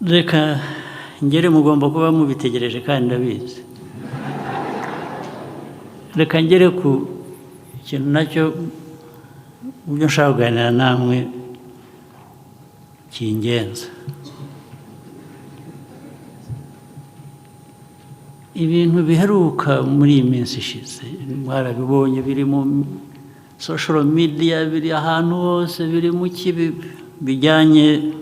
Reka ngere, mugomba kuba mubitegereje kandi ndabizi. Reka ngere ku kintu nacyo mu byo nshaka kuganira namwe kingenza. Ibintu biheruka muri iyi minsi ishize mwarabibonye, biri mu social media, biri ahantu hose, biri mu kibi bijyanye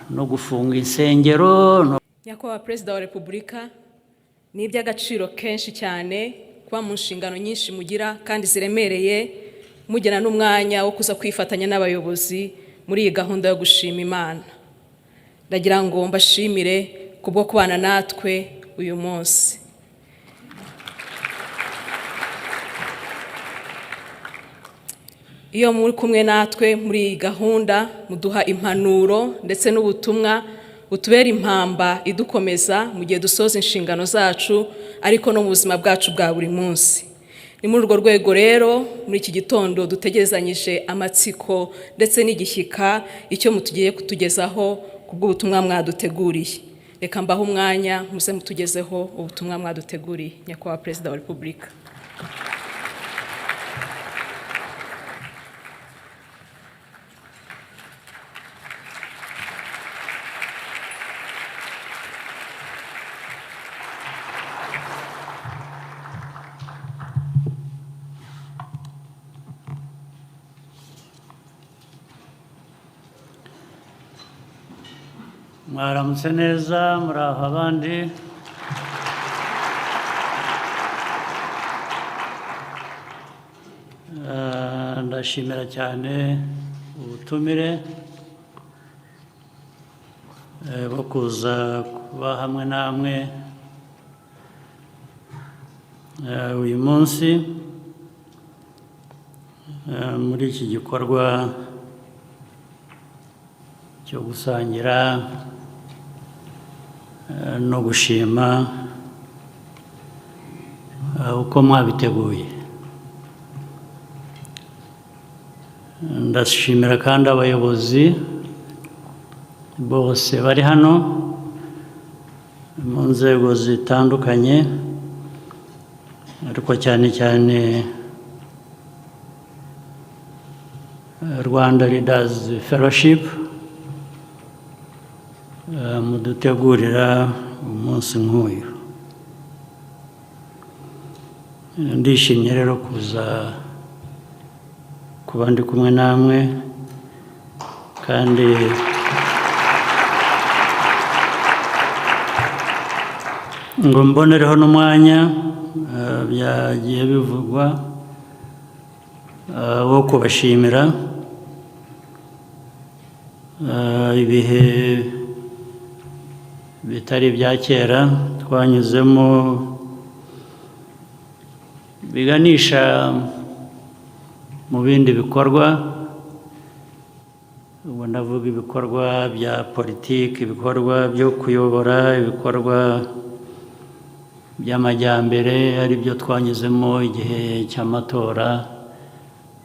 no gufunga insengero no Nyakubahwa Perezida wa Repubulika, ni iby'agaciro kenshi cyane kuba mu nshingano nyinshi mugira kandi ziremereye, mugena n'umwanya wo kuza kwifatanya n'abayobozi muri iyi gahunda yo gushima Imana. Ndagira ngo mbashimire kubwo kubana natwe uyu munsi. Iyo muri kumwe natwe muri iyi gahunda, muduha impanuro ndetse n'ubutumwa butubera impamba idukomeza mu gihe dusoza inshingano zacu, ariko no mu buzima bwacu bwa buri munsi. Ni muri urwo rwego rero muri iki gitondo dutegerezanyije amatsiko ndetse n'igishyika icyo mutugiye kutugezaho ku bw'ubutumwa mwaduteguriye. Reka mbahe umwanya muze mutugezeho ubutumwa mwaduteguriye, Nyakubahwa Perezida wa Repubulika. Mwaramutse neza, muraho abandi. Ndashimira cyane ubutumire bwo kuza kuba hamwe namwe uyu munsi muri iki gikorwa cyo gusangira no gushima uko mwabiteguye. Ndashimira kandi abayobozi bose bari hano mu nzego zitandukanye, ariko cyane cyane Rwanda Leaders Fellowship mudutegurira umunsi nk'uyu. Ndishimye rero kuza kuba ndi kumwe namwe, kandi ngo mbonereho n'umwanya, byagiye bivugwa, wo kubashimira ibihe bitari ibya kera twanyuzemo biganisha mu bindi bikorwa. Ubwo ndavuga ibikorwa bya politiki, ibikorwa byo kuyobora, ibikorwa by'amajyambere, ari byo twanyuzemo igihe cy'amatora.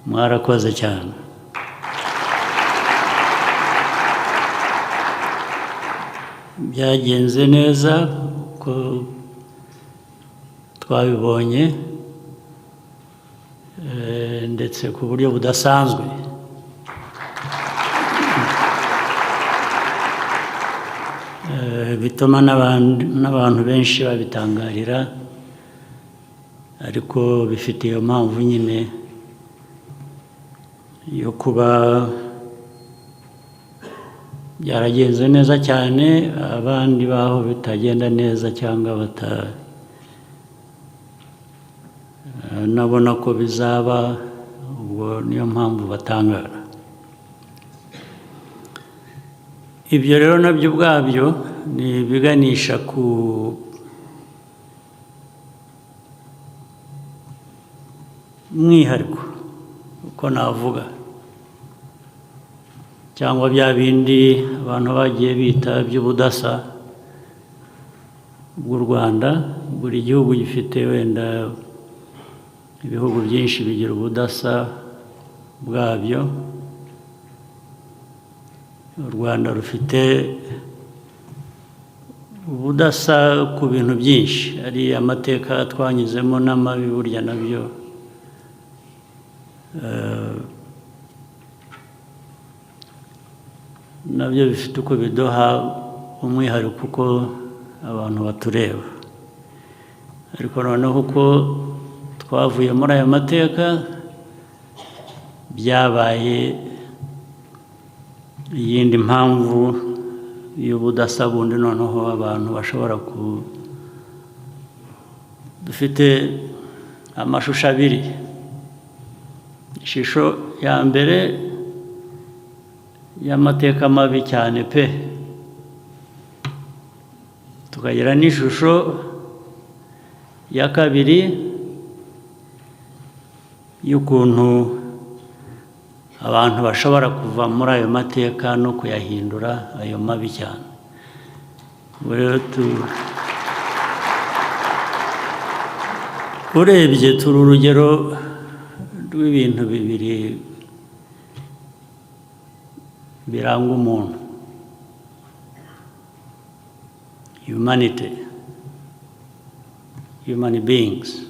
Mwarakoze cyane. Byagenze neza uko twabibonye, ndetse ku buryo budasanzwe. Bituma n'abantu benshi babitangarira, ariko bifite iyo mpamvu nyine yo kuba byaragenze neza cyane, abandi baho bitagenda neza cyangwa bata nabona ko bizaba, ubwo niyo mpamvu batangara. Ibyo rero nabyo ubwabyo ni ibiganisha ku mwihariko, uko navuga, cyangwa bya bindi abantu bagiye bita by'ubudasa bw'u Rwanda. Buri gihugu gifite, wenda ibihugu byinshi bigira ubudasa bwabyo. U Rwanda rufite ubudasa ku bintu byinshi, ari amateka twanyuzemo n'amabi, burya nabyo bifite uko biduha umwihariko uko abantu batureba. Ariko noneho uko twavuye muri ayo mateka, byabaye iyindi mpamvu y'ubudasa bundi. Noneho abantu bashobora ku dufite amashusho abiri: ishusho ya mbere y'amateka mabi cyane pe, tukagira n'ishusho ya kabiri y'ukuntu abantu bashobora kuva muri ayo mateka no kuyahindura ayo mabi cyane. Ubu rero urebye turi urugero rw'ibintu bibiri biranga umuntu, humanity, human beings.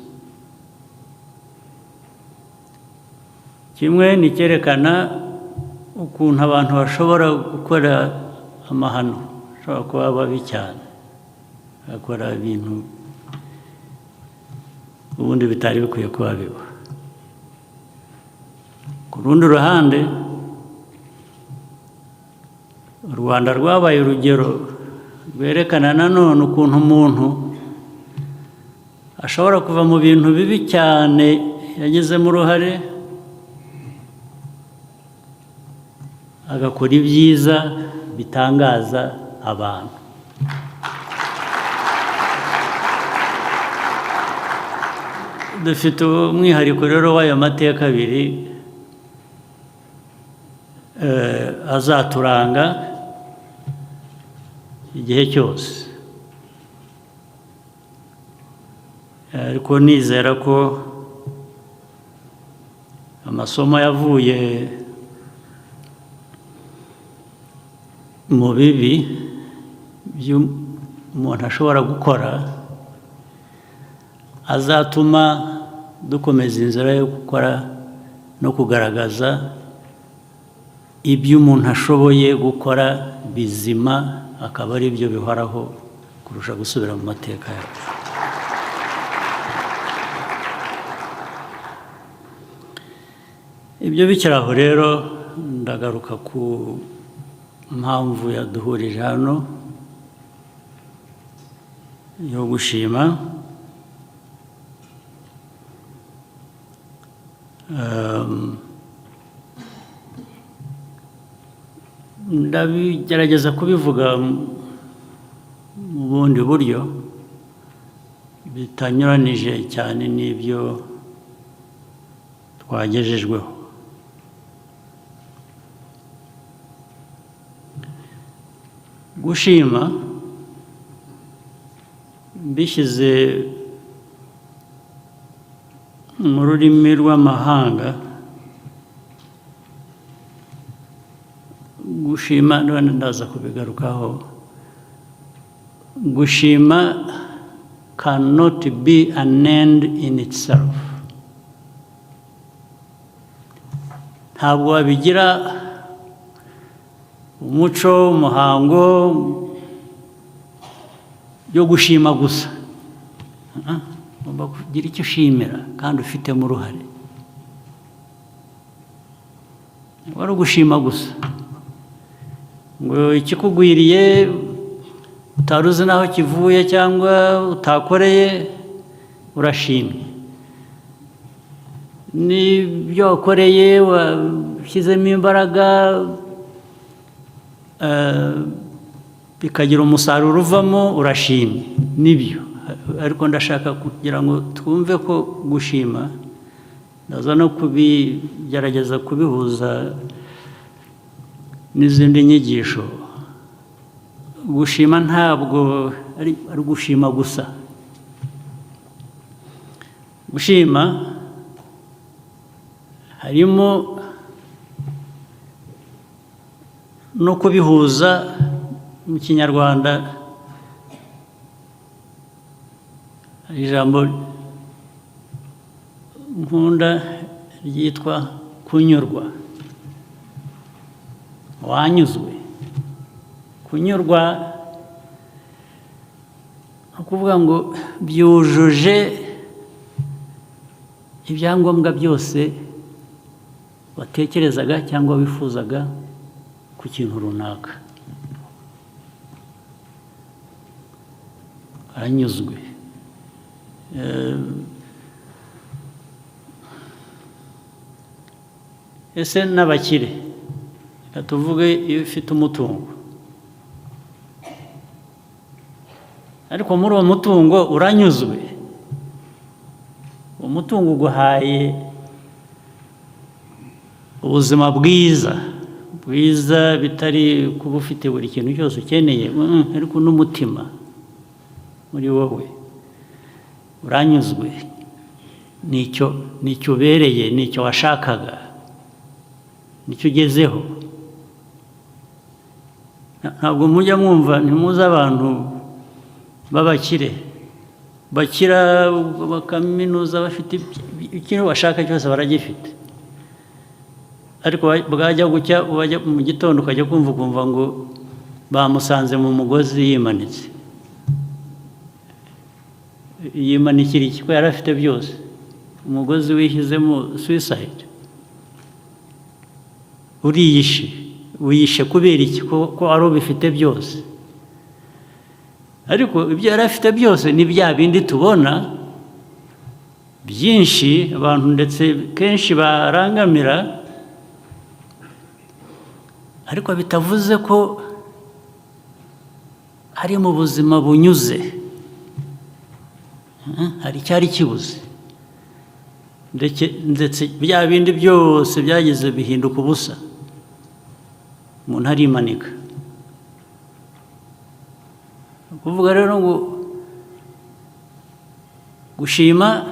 Kimwe ni icyerekana ukuntu abantu bashobora gukora amahano, bashobora kuba babi cyane, bagakora ibintu ubundi bitari bikwiye kuba biba. Ku rundi ruhande, u Rwanda rwabaye urugero rwerekana nanone ukuntu umuntu ashobora kuva mu bintu bibi cyane yagizemo uruhare, agakora ibyiza bitangaza abantu. Dufite umwihariko rero w'ayo mateka abiri azaturanga igihe cyose, ariko nizera ko amasomo yavuye mu bibi umuntu ashobora gukora azatuma dukomeza inzira yo gukora no kugaragaza ibyo umuntu ashoboye gukora bizima, akaba ari byo bihoraho kurusha gusubira mu mateka yacu. Ibyo bikiri aho rero, ndagaruka ku mpamvu yaduhurije hano yo gushima. Ndabigerageza kubivuga mu bundi buryo bitanyuranije cyane n'ibyo twagejejweho. Gushima mbishyize mu rurimi rw'amahanga, gushima, none ndaza kubigarukaho, gushima cannot be an end in itself. Ntabwo wabigira umuco, umuhango yo gushima gusa. Ugomba kugira icyo ushimira kandi ufitemo uruhare. Wari ugushima gusa ngo ikikugwiriye utari uzi n'aho kivuye cyangwa utakoreye, urashimye. N'ibyo wakoreye, washyizemo imbaraga, bikagira umusaruro uvamo, urashimye, nibyo. Ariko ndashaka kugira ngo twumve ko gushima, ndaza no kubigerageza kubihuza n'izindi nyigisho, gushima ntabwo ari gushima gusa. Gushima harimo No kubihuza, mu Kinyarwanda hari ijambo nkunda ryitwa kunyurwa. Wanyuzwe? Kunyurwa ni ukuvuga ngo byujuje ibyangombwa byose watekerezaga cyangwa wifuzaga ku kintu runaka. Aranyuzwe. Ese n'abakire, reka tuvuge iyo ufite umutungo, ariko muri uwo mutungo uranyuzwe? Umutungo uguhaye ubuzima bwiza bwiza, bitari kuba ufite buri kintu cyose ukeneye, ariko n'umutima muri wowe uranyuzwe, nicyo ubereye, nicyo washakaga, nicyo ugezeho. Ntabwo mujya mwumva, ntimuzi abantu b'abakire bakira bakaminuza, bafite ikintu bashaka cyose baragifite, ariko bwajya gucya, wajya mu gitondo ukajya kumva ukumva ngo bamusanze mu mugozi yimanitse. Yimanikira iki ko yari afite byose? Umugozi wishyizemo, suicide, uriyishe. Wiyishe kubera iki ko wari ubifite byose? Ariko ibyo yari afite byose ni bya bindi tubona byinshi abantu ndetse kenshi barangamira, ariko bitavuze ko ari mu buzima bunyuze. Hari icyari kibuze, ndetse bya bindi byose byageze bihinduka ubusa, umuntu arimanika. Ni ukuvuga rero ngo gushima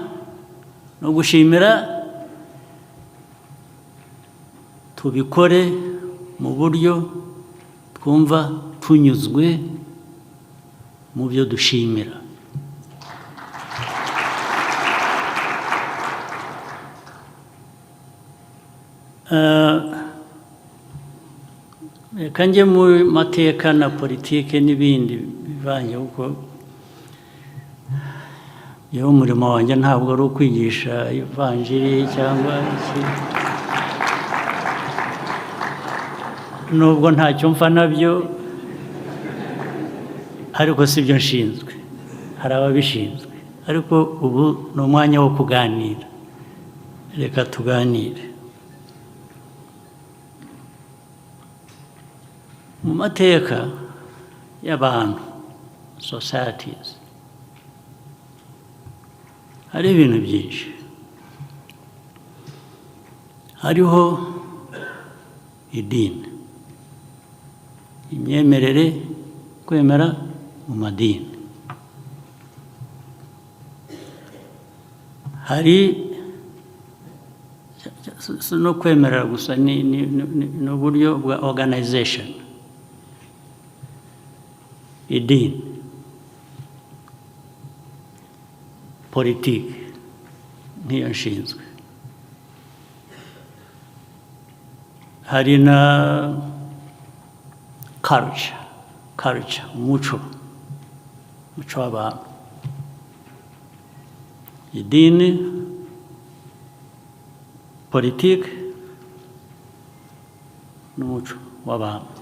no gushimira tubikore mu buryo twumva tunyuzwe mu byo dushimira. Reka njye mu mateka na politike n'ibindi bivanye, kuko yewe umurimo wanjye ntabwo ari ukwigisha ivanjiri cyangwa iki, nubwo ntacyo mfa nabyo, ariko si byo nshinzwe, hari ababishinzwe. Ariko ubu ni umwanya wo kuganira, reka tuganire. Mu mateka y'abantu, societies, hari ibintu byinshi. Hariho idini, imyemerere, kwemera mu madini. Hari si no kwemerera gusa, ni uburyo bwa organization. Idini, politiki nk'iyo nshinzwe, hari na culture, umuco w'abantu. Idini, politiki n'umuco w'abantu,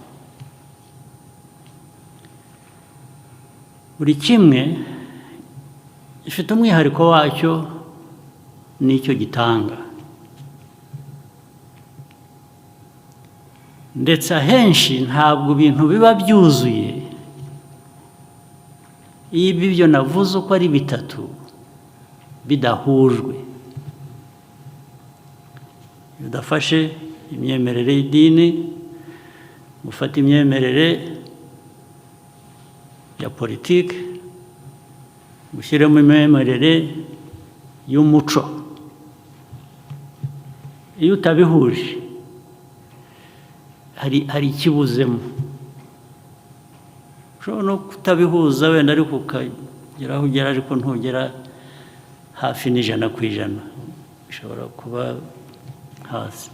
buri kimwe gifite umwihariko wacyo n'icyo gitanga. Ndetse ahenshi ntabwo ibintu biba byuzuye iyo ibyo navuze uko ari bitatu bidahujwe. Udafashe imyemerere y'idini, ufate imyemerere ya politiki, ushyiremo imyemerere y'umuco, iyo utabihuje Hari ikibuzemo. Ushobora no kutabihuza wenda, ariko ukagera aho ugera, ariko ntugera hafi n'100%, bishobora kuba hasi.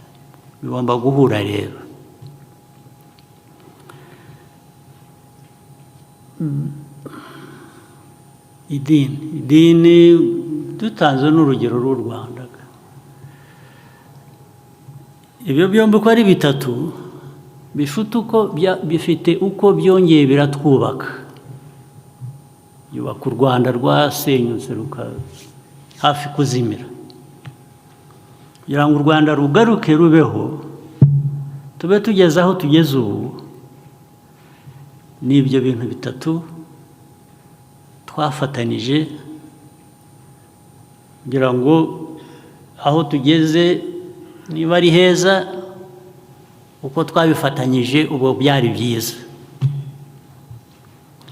Bigomba guhura rero. Idini, dutanze n'urugero rw'u Rwanda, ibyo byombi uko ari bitatu bifite uko byongeye biratwubaka, byubaka u Rwanda rwasenyutse ruka hafi kuzimira. Kugira ngo u Rwanda rugaruke rubeho, tube tugeze aho tugeze ubu, ni ibyo bintu bitatu twafatanije kugira ngo aho tugeze niba ari heza. Uko twabifatanyije ubu byari byiza.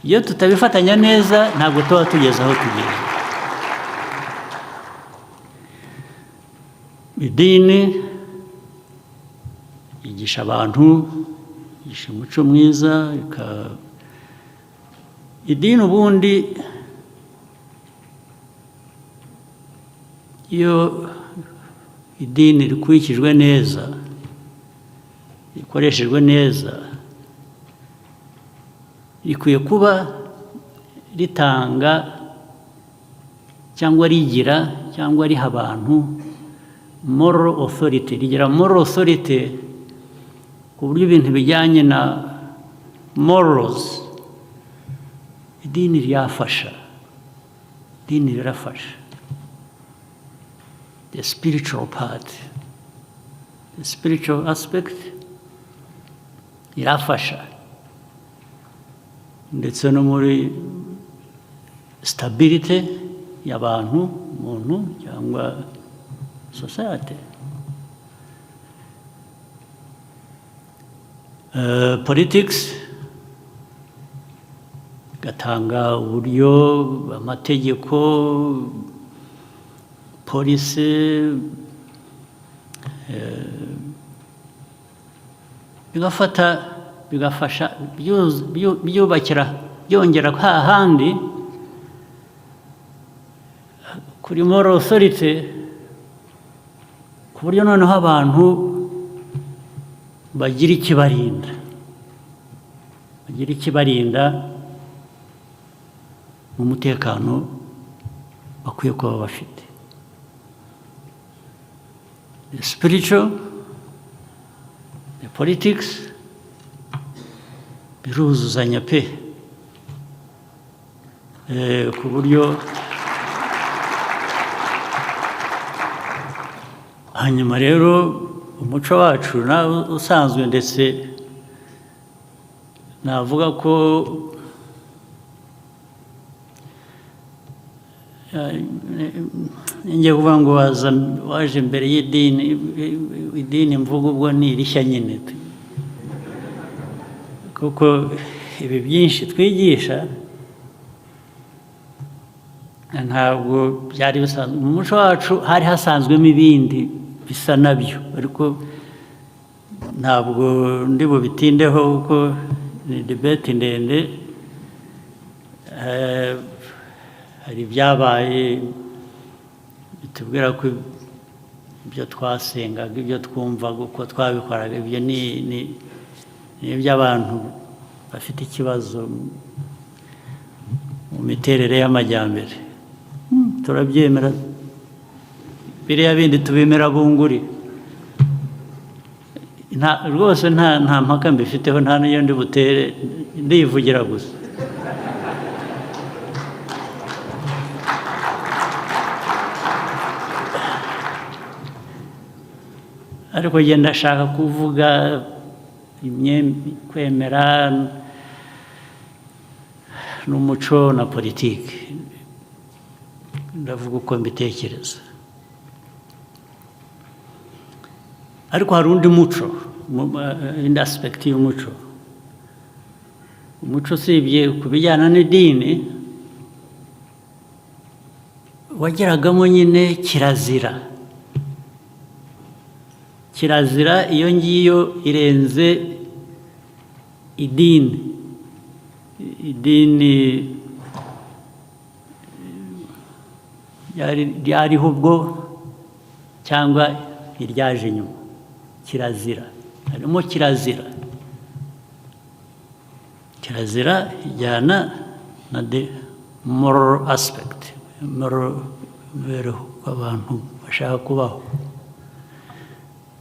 Iyo tutabifatanya neza, ntabwo tuba tugeze aho tugeze. Idini yigisha abantu, yigisha umuco mwiza. Idini ubundi, iyo idini rikurikijwe neza, rikoreshejwe neza, rikwiye kuba ritanga cyangwa rigira cyangwa riha abantu moral authority, rigira moral authority ku buryo ibintu bijyanye na morals idini ryafasha, idini rirafasha. The spiritual part, the spiritual aspect irafasha, ndetse no muri stability y'abantu, umuntu cyangwa society. Politics igatanga uburyo, amategeko, policy, bigafata, bigafasha byubakira, byongera hahandi kuri moral authority, ku buryo noneho abantu bagira ikibarinda, mu mutekano bakwiye kuba bafite. The spiritual, the politics, biruzuzanya pe. Ku buryo hanyuma rero umuco wacu nawe usanzwe, ndetse navuga ko ngiye kuvuga ngo waza waje mbere y'idini. Idini mvuga ubwo ni irishya nyine, kuko ibi byinshi twigisha ntabwo byari bisanzwe mu muco wacu. Hari hasanzwemo ibindi bisa nabyo, ariko ntabwo ndi bubitindeho kuko ni debate ndende. Hari ibyabaye bitubwira ko ibyo twasengaga, ibyo twumvaga, uko twabikoraga, ibyo ni iby'abantu bafite ikibazo mu miterere y'amajyambere. Turabyemera, biriya bindi tubimira bunguri. Nta rwose, nta mpaka mbifiteho, nta n'iyo ndi butere, ndivugira gusa. Ariko njye ndashaka kuvuga kwemera n'umuco na politiki, ndavuga uko mbitekereza. Ariko hari undi muco, indi aspect y'umuco. Umuco, usibye ku bijyana n'idini, wageragamo nyine kirazira. Kirazira iyo ngiyo irenze. Idini ryariho ubwo cyangwa iryaje nyuma. Kirazira, harimo kirazira. Kirazira ijyana na the moral aspect, moral, imibereho abantu bashaka kubaho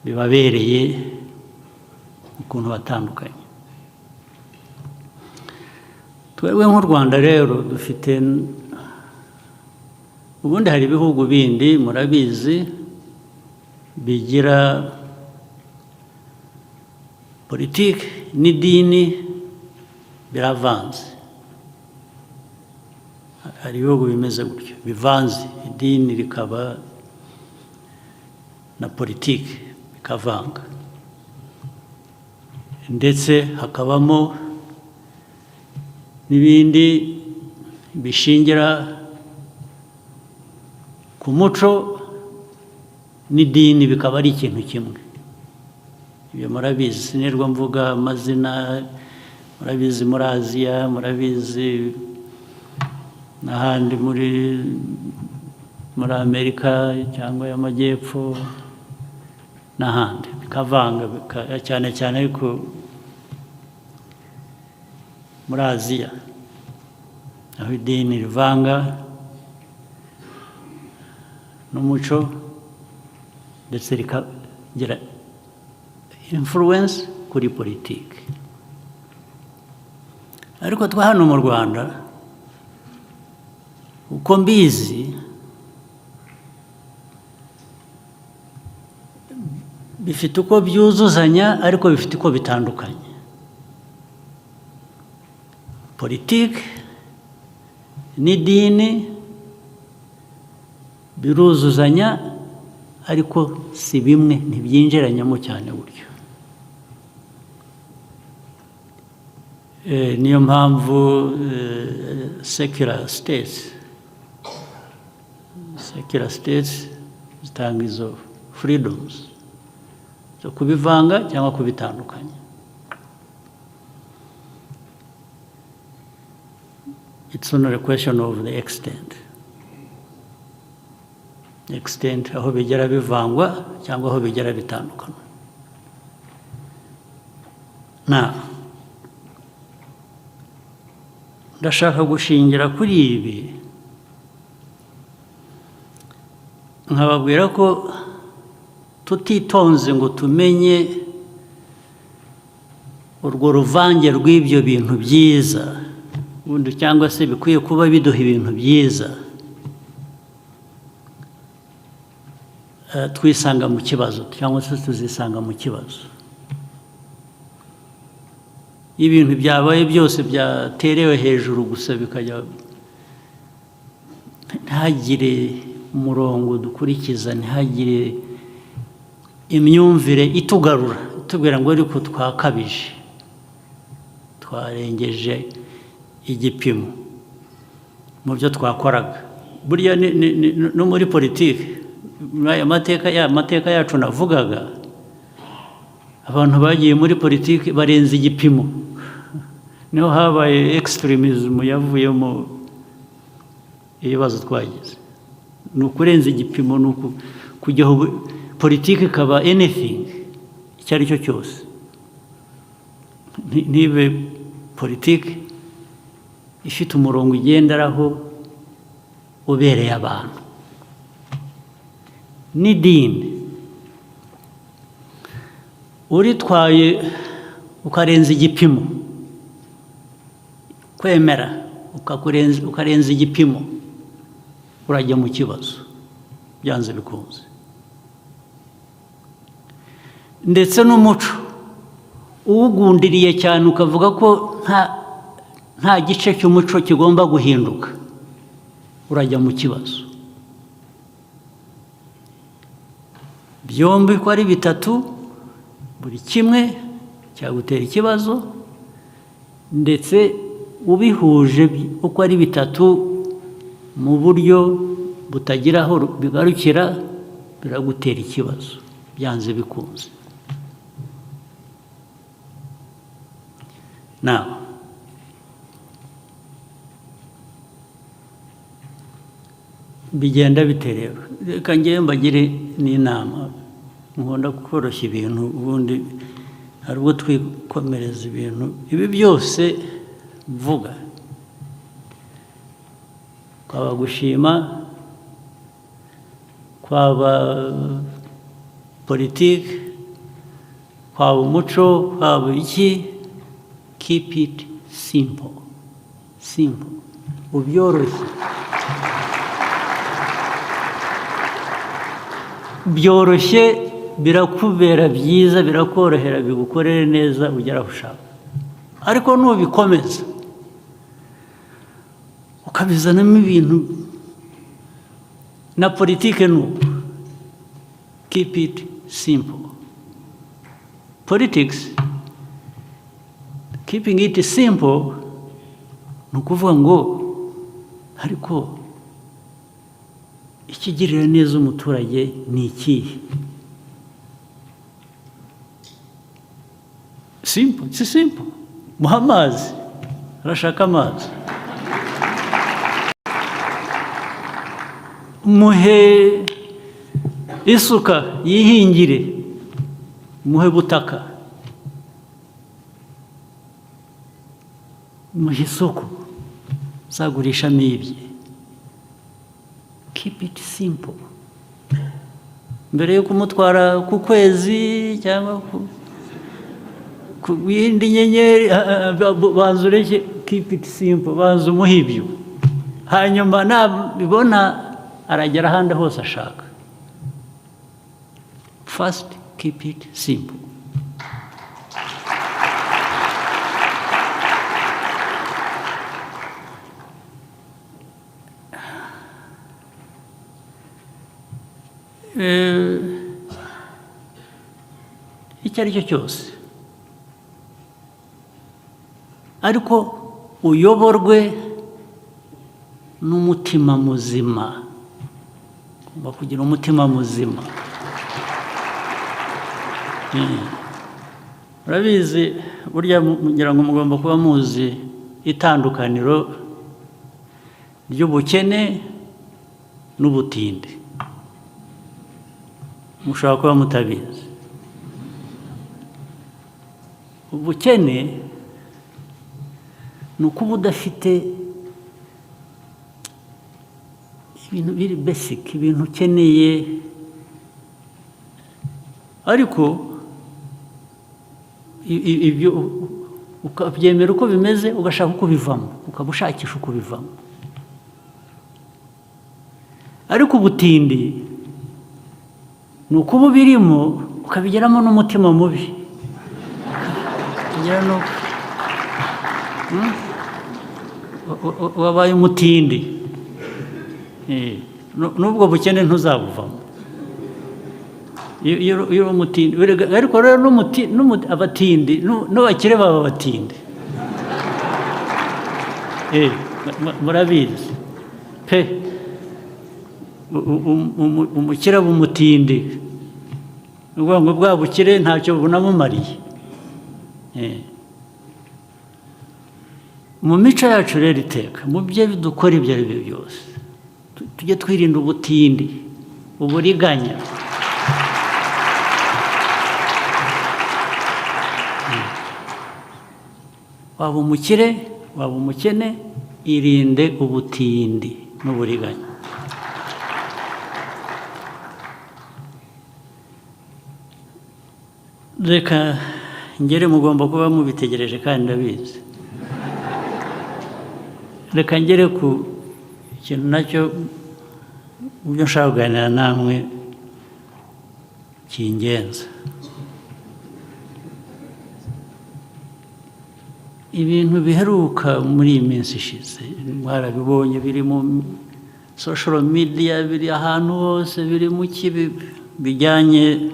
bibabereye, ukuntu batandukanye. Twebwe nk'u Rwanda rero dufite, ubundi hari ibihugu bindi murabizi bigira politiki n'idini biravanze. Hari ibihugu bimeze gutyo bivanze, idini rikaba na politiki bikavanga, ndetse hakabamo n'ibindi bishingira ku muco n'idini bikaba ari ikintu kimwe. Ibyo murabizi, sinirwa mvuga amazina. Murabizi muri Aziya, murabizi n'ahandi muri Amerika cyangwa y'Amajyepfo n'ahandi, bikavanga cyane cyane, ariko muri Aziya aho idini rivanga n'umuco, ndetse rikagira influence kuri politiki. Ariko twa hano mu Rwanda, uko mbizi, bifite uko byuzuzanya ariko bifite uko bitandukanye. Politiki n'idini biruzuzanya ariko si bimwe, ntibyinjiranyamo cyane gutyo. Niyo mpamvu secular states zitanga izo freedoms zo kubivanga cyangwa kubitandukanya. It's only a question of the extent, aho bigera bivangwa cyangwa aho bigera bitandukana. Na ndashaka gushingira kuri ibi nkababwira ko tutitonze ngo tumenye urwo ruvange rw'ibyo bintu byiza ubundi, cyangwa se bikwiye kuba biduha ibintu byiza, twisanga mu kibazo cyangwa se tuzisanga mu kibazo. Ibintu byabaye byose byaterewe hejuru gusa, bikajya ntihagire umurongo dukurikiza, ntihagire imyumvire itugarura itubwira ngo ariko twakabije, twarengeje igipimo mu byo twakoraga. Burya no muri politiki, muri aya mateka, ya mateka yacu navugaga, abantu bagiye muri politiki barenze igipimo, niho habaye extremism yavuyemo ibibazo twagize. Ni ukurenza igipimo, ni kujya politiki ikaba anything, icyo ari cyo cyose, ntibe politiki ifite umurongo igenderaho ubereye abantu. N'idini uritwaye ukarenza igipimo, kwemera ukarenza igipimo, urajya mu kibazo byanze bikunze. Ndetse n'umuco uwugundiriye cyane, ukavuga ko nta gice cy'umuco kigomba guhinduka, urajya mu kibazo. Byombi uko ari bitatu, buri kimwe cyagutera ikibazo, ndetse ubihuje uko ari bitatu mu buryo butagira aho bigarukira, biragutera ikibazo byanze bikunze. Nawe bigenda bite rero? Reka ngewe mbagire n'inama. Nkunda koroshya ibintu, ubundi hari ubwo twikomereza ibintu. Ibi byose mvuga, kwaba gushima, kwaba politiki, kwaba umuco, kwaba iki, keep it simple, simple, ubyoroshye. Byoroshye birakubera byiza, birakorohera, bigukorere neza, ugera aho ushaka. Ariko nubikomeza ukabizanamo ibintu, na politike ni uko, keep it simple. Politics, keeping it simple ni ukuvuga ngo ariko ikigirira neza umuturage ni ikihe? Simple, si simple? Muha amazi, arashaka amazi. Muhe isuka yihingire, muhe butaka, muhe isoko uzagurishamo ibye. Keep it simple. Mbere yo kumutwara ku kwezi cyangwa ku yindi nyenyeri, banza ureke, keep it simple, banza umuhe ibyo, hanyuma nabibona aragera ahandi hose ashaka. First, keep it simple. Icyo ari cyo cyose, ariko uyoborwe n'umutima muzima. Ugomba kugira umutima muzima. Urabizi, burya ngira ngo mugomba kuba muzi itandukaniro ry'ubukene n'ubutindi. Mushobora kuba mutabizi. Ubukene ni ukuba udafite ibintu biri basic, ibintu ukeneye, ariko ibyo ukabyemera uko bimeze, ugashaka uko ubivamo, ukaba ushakisha uko ubivamo. Ariko ubutindi ni ukuba ubirimo, ukabigeramo n'umutima mubi. Ukagera no Wabaye umutindi. N'ubwo bukene ntuzabuvamo iyo uri umutindi. Ariko rero abatindi n'abakire baba abatindi. Murabizi pe. Umukire aba umutindi, ni ukuvuga ngo bwa bukire ntacyo bunamumariye. Mu mico yacu rero, iteka mu byo dukora ibyo ari byo byose, tujye twirinda ubutindi, uburiganya. Waba umukire, waba umukene, irinde ubutindi n'uburiganya. Reka ngere, mugomba kuba mubitegereje kandi ndabizi. Reka ngere ku kintu nacyo mu byo nshaka kuganira namwe kingenza. Ibintu biheruka muri iyi minsi ishize mwarabibonye, biri mu social media, biri ahantu hose, biri mu kibi, bijyanye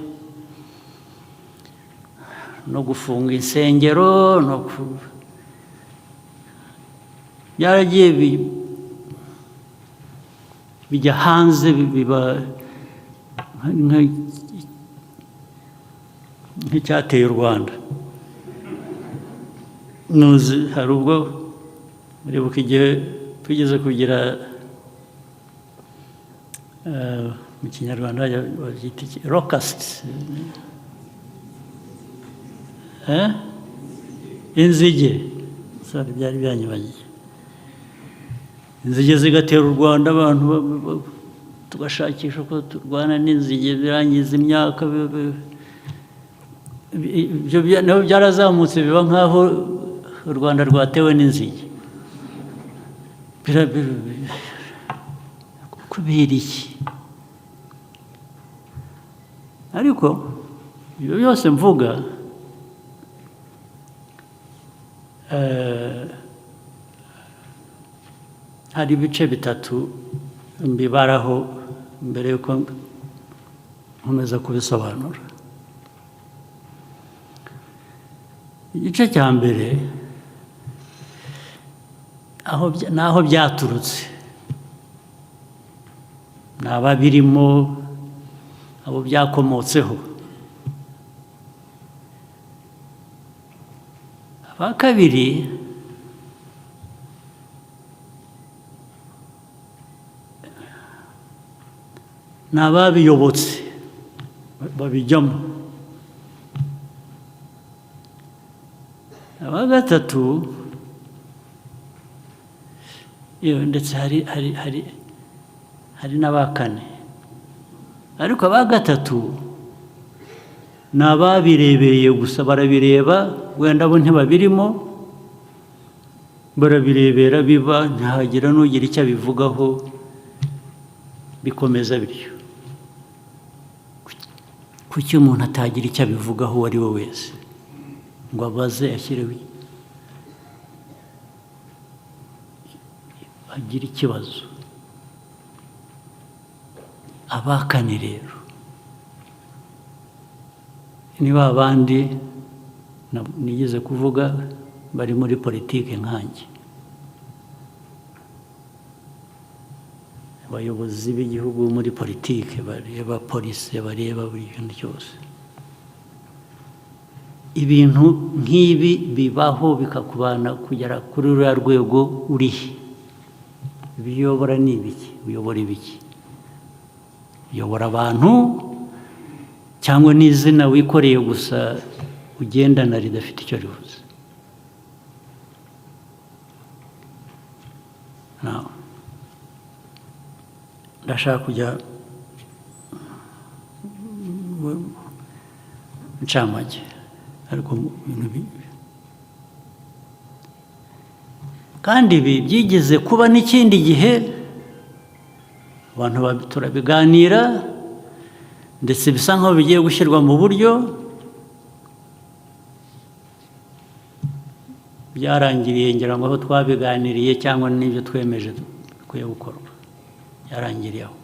no gufunga insengero, no ku byaragiye bijya hanze, biba nk'icyateye u Rwanda. Nuzi hari ubwo muribuka igihe twigeze kugira, mu Kinyarwanda babyita iki? Locust, eh? Inzige. Sorry, byari byanyibagiye. Inzige zigatera u Rwanda, abantu tugashakisha uko turwana n'inzige, birangiza imyaka. Ibyo nabo byarazamutse, biba nk'aho u Rwanda rwatewe n'inzige. Kubera iki? Ariko ibyo byose mvuga, hari ibice bitatu mbibaraho mbere yuko nkomeza kubisobanura. Igice cya mbere n'aho byaturutse, ni ababirimo, abo byakomotseho. Aba kabiri ni ababiyobotse, babijyamo. Aba gatatu, yewe, ndetse hari n'aba kane, ariko aba gatatu ni ababirebereye gusa, barabireba, wenda bo ntibabirimo, barabirebera biba, ntihagira n'ugira icyo abivugaho, bikomeza bityo. Kuki umuntu atagira icyo abivugaho, uwo ari we wese, ngo abaze, ashyireho, agire ikibazo? Abakane rero ni ba bandi nigeze kuvuga, bari muri politike nkanjye, abayobozi b'igihugu muri politike, bareba policy, bareba buri kintu cyose. Ibintu nk'ibi bibaho, bikakubana kugera kuri ruriya rwego urihe? Ibyo uyobora ni ibiki? Uyobora ibiki? Uyobora abantu cyangwa n'izina wikoreye gusa ugendana ridafite icyo rivuze? Now, ndashaka kujya mu ncamake, ariko mu bintu kandi ibi byigeze kuba n'ikindi gihe, abantu turabiganira, ndetse bisa nkaho bigiye gushyirwa mu buryo. Byarangiriye, ngira ngo, aho twabiganiriye cyangwa n'ibyo twemeje bikwiye gukorwa, byarangiriye aho,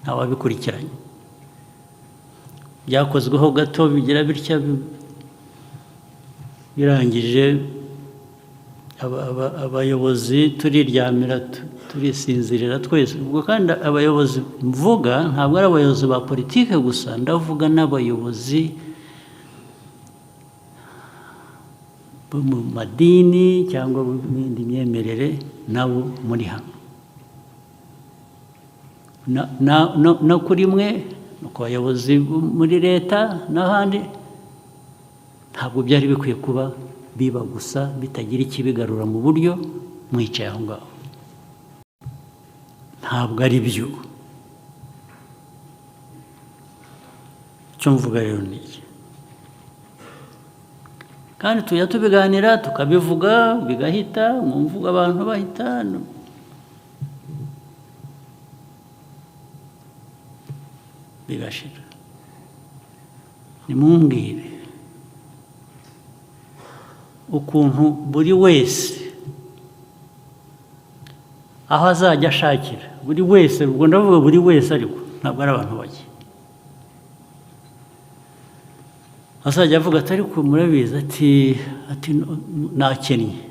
ntawabikurikiranye. Byakozweho gato, bigira bitya, birangije abayobozi turiryamira, turisinzirira twese. Ubwo kandi abayobozi mvuga ntabwo ari abayobozi ba politike gusa, ndavuga n'abayobozi bo mu madini cyangwa mu yindi myemerere, nabo muri hano. No kuri mwe, no ku bayobozi bo muri leta n'ahandi, ntabwo byari bikwiye kuba biba gusa bitagira ikibigarura mu buryo, mwicaye aho ngaho. Ntabwo ari byo. Icyo mvuga rero ni iki, kandi tujya tubiganira, tukabivuga, bigahita mu mvugo, abantu bahita bigashira. Nimumbwire ukuntu buri wese aho azajya ashakira, buri wese, ubwo ndavuga buri wese ariko ntabwo ari abantu bake, azajya avuga ati: "Ariko murabizi," ati "nakennye,"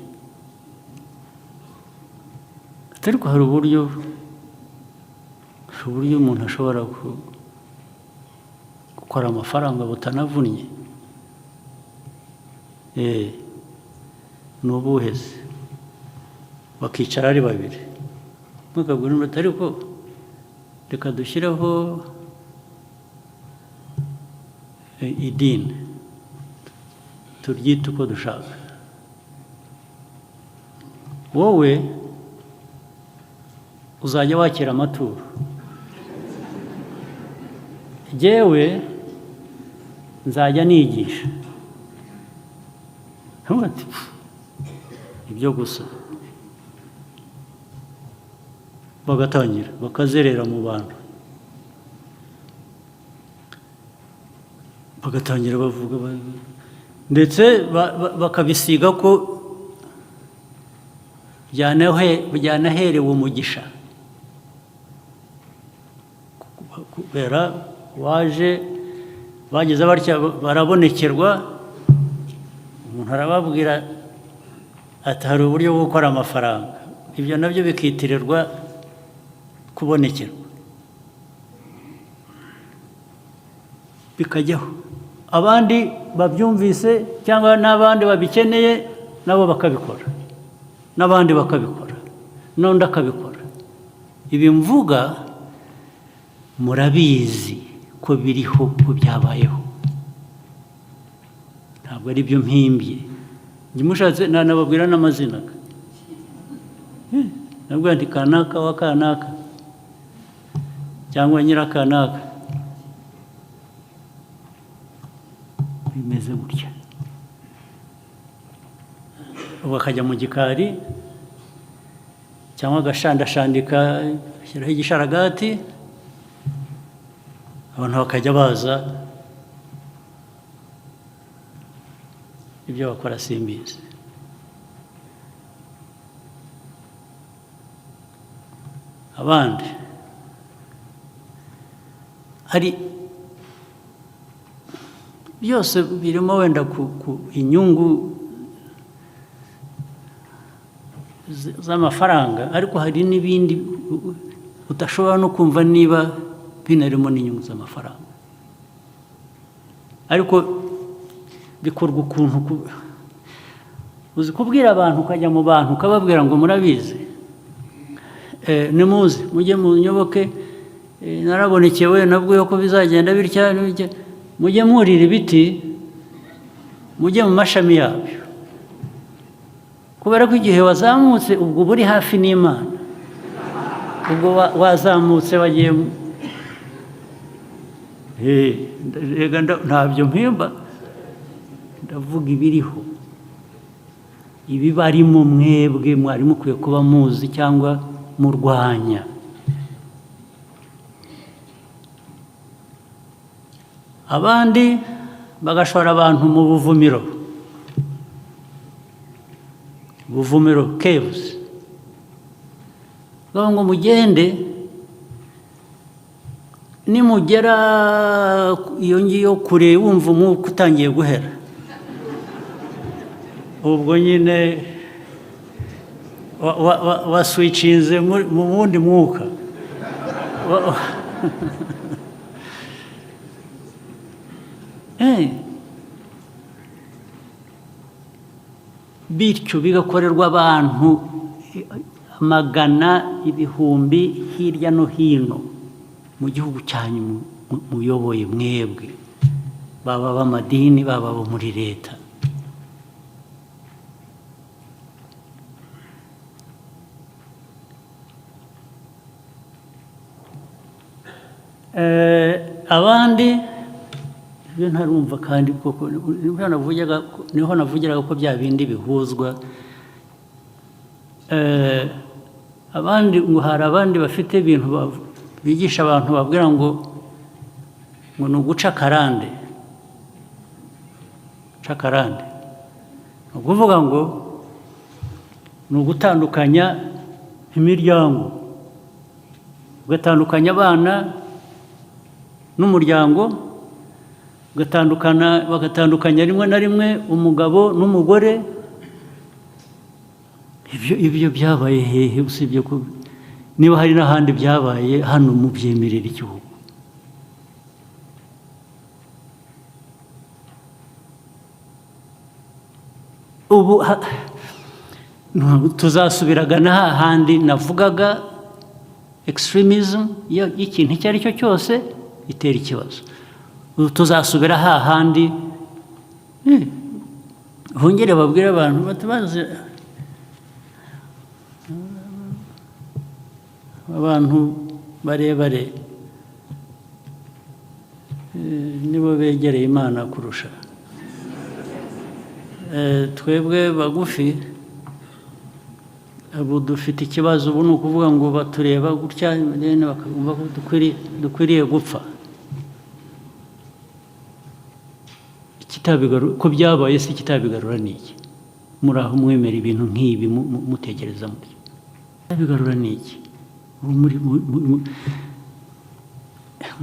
ati "ariko hari uburyo umuntu ashobora gukora amafaranga butanavunnye." Ni ubuhe se? Bakicara ari babiri, mukabwira undi ati: "Ariko reka dushyireho idini, turyite uko dushaka. Wowe uzajya wakira amaturo, jyewe nzajya nigisha." Ntuvuge ati: "Pfu, ibyo gusa." Bagatangira bakazerera mu bantu, bagatangira bavuga, ndetse bakabisiga ko byanaherewe umugisha kubera waje. Bageze batya barabonekerwa, umuntu arababwira ati: "Hari uburyo bwo gukora amafaranga." Ibyo nabyo bikitirirwa kubonekerwa, bikajyaho. Abandi babyumvise cyangwa n'abandi babikeneye nabo bakabikora, n'abandi bakabikora, n'undi akabikora. Ibi mvuga murabizi ko biriho, ko byabayeho, ntabwo ari byo mpimbye. Njye mushatse nanababwira n'amazina. Nabwo nti kanaka wa kanaka cyangwa nyirakanaka, bimeze gutya. Ubu akajya mu gikari cyangwa agashandashandika, ashyiraho igisharagati, abantu bakajya baza. Ibyo bakora simbizi. Abandi hari byose birimo wenda ku inyungu z'amafaranga, ariko hari n'ibindi udashobora no kumva niba binarimo n'inyungu z'amafaranga, ariko bikorwa ukuntu uzi kubwira abantu, ukajya mu bantu ukababwira ngo: "Murabizi, nimuze mujye munyoboke, narabonekewe, nabwiwe ko bizagenda bitya bitya. Mujye mwurira ibiti, mujye mu mashami yabyo, kubera ko igihe wazamutse ubwo uba uri hafi n'Imana, ubwo wazamutse wagiye rega ntabyo mpimba, ndavuga ibiriho, ibibarimo mwebwe mwari mukwiye kuba muzi cyangwa murwanya." Abandi bagashora abantu mu buvumiro, buvumiro, caves, bavuga ngo: "Mugende, nimugera iyo ngiyo kure, wumva umwuka utangiye guhera, ubwo nyine waswicinze mu wundi mwuka." Bityo bigakorerwa abantu amagana, ibihumbi, hirya no hino mu gihugu cyanyu muyoboye mwebwe, baba ab'amadini, baba abo muri leta. Abandi ibyo ntarumva kandi koko niho navugiraga ko bya bindi bihuzwa. Abandi ngo hari abandi bafite ibintu bigisha abantu, babwira ngo ni uguca akarande. Guca akarande ni ukuvuga ngo ni ugutandukanya imiryango, ugatandukanya abana n'umuryango, ugatandukana, bagatandukanya rimwe na rimwe umugabo n'umugore. Ibyo byabaye hehe, usibye ko niba hari n'ahandi byabaye, hano mubyemerera igihugu? Ubu Tuzasubiraga na hahandi navugaga. Extremism y'ikintu icyo ari cyo cyose itera ikibazo. Ubu tuzasubira hahandi, bongere babwire abantu bati: "Baze abantu barebare, nibo begereye Imana kurusha. Twebwe bagufi ubu dufite ikibazo." Ubu ni ukuvuga ngo batureba gutya, then bakumva ko dukwiriye gupfa. Ikitabigaru ko byabaye se, ikitabigarura ni iki? Muri aho mwemera ibintu nk'ibi, mutekereza mutyo, ikitabigarura ni iki? Ubu muri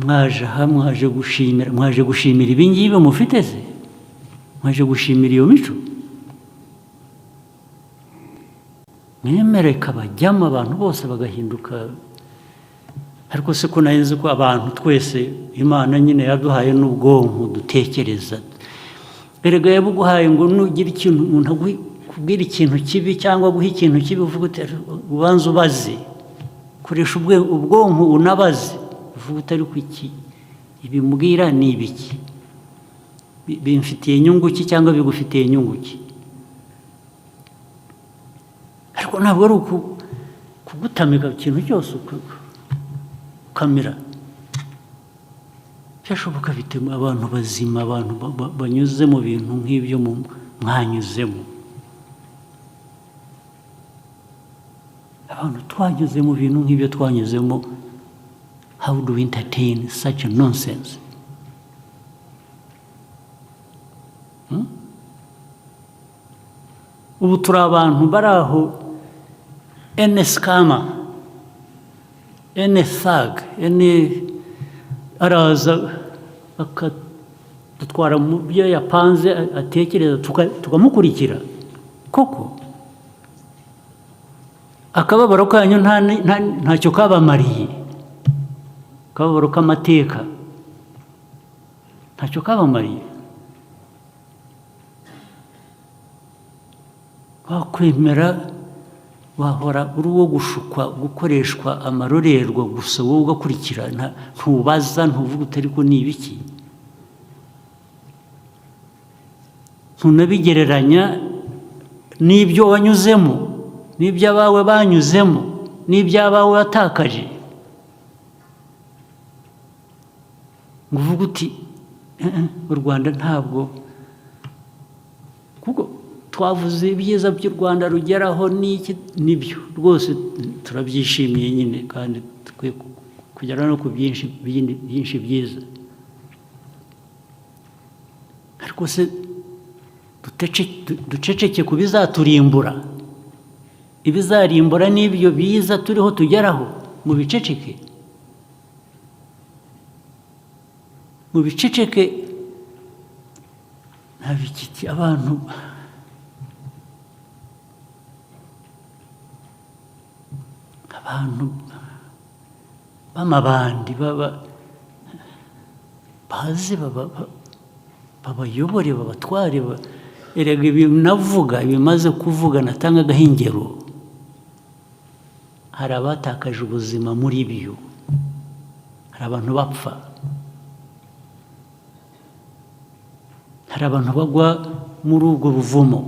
mwaje aha, mwaje gushimira ibi ngibi mufite se? Mwaje gushimira iyo mico? Mwemere kabajyamo, abantu bose bagahinduka. Ariko se ko nari nzi ko abantu twese Imana nyine yaduhaye n'ubwonko dutekereza? Erega yabuguhaye ngo nugira ikintu umuntu akubwira ikintu kibi cyangwa guha ikintu kibi, uvuga uti: "Ubanza ubaze." Koresha ubwonko unabaze, uvuga uti: "Ariko iki ibimbwira ni ibiki? Bimfitiye inyungu ki cyangwa bigufitiye inyungu ki?" Ariko ntabwo ari kugutamika ikintu cyose ukamira. Byashoboka bite abantu bazima, abantu banyuze mu bintu nk'ibyo mwanyuzemo? Abantu twanyuze mu bintu nk'ibyo twanyuzemo, how do we entertain such a nonsense? Ubu turi abantu bari aho, any scammer, any thug, any araza akadutwara mu byo yapanze, atekereza, tukamukurikira koko. Akababaro kanyu ntacyo kabamariye, akababaro k'amateka ntacyo kabamariye. Wakwemera, wahora uri uwo gushukwa, gukoreshwa amarorerwa gusa, wowe ugakurikira, ntubaza, ntuvuga uti: "Ariko ni ibiki?" Ntunabigereranya n'ibyo wanyuzemo, n'ibyo abawe banyuzemo, n'ibyo abawe watakaje, ngo uvuge uti: "Eh, eh, u Rwanda ntabwo." Kuko twavuze ibyiza by'u Rwanda rugeraho n'iki, nibyo rwose turabyishimiye nyine, kandi dukwiye kugera no ku byinshi bindi byinshi byiza. Ariko se duceceke ku bizaturimbura? Ibizarimbura n'ibyo biza turiho tugeraho, mu biceceke, mu biceceke. Nta bikiki. Abantu b'amabandi baba baze babayobore, babatware. Erega ibi navuga, ibimaze kuvuga, natangagaho ingero, hari abatakaje ubuzima muri byo, hari abantu bapfa, hari abantu bagwa muri ubwo buvumo,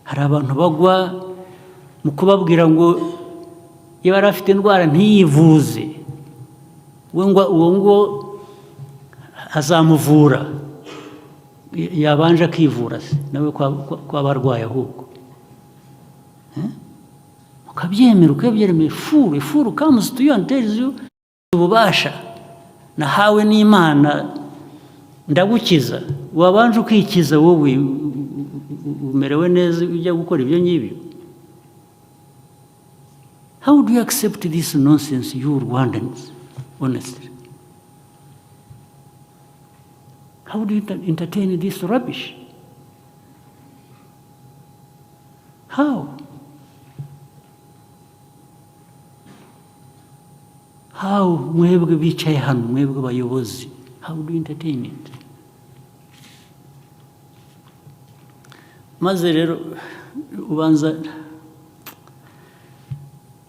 hari abantu bagwa mu kubabwira ngo iyo yari afite indwara ntiyivuze, we ngo uwo ngo azamuvura. Yabanje akivura se nawe ko aba arwaye ahubwo? Eh? Ukabyemera, ukabyemera. Fool comes to you and tells you: "Ububasha nahawe n'Imana, ndagukiza." Wabanje ukikiza wowe, umerewe neza, ujya gukora ibyo ngibyo? How do you accept this nonsense, you Rwandans? Honestly, how do you entertain this rubbish? How? Mwebwe bicaye hano, mwebwe bayobozi, how do you entertain it? Maze rero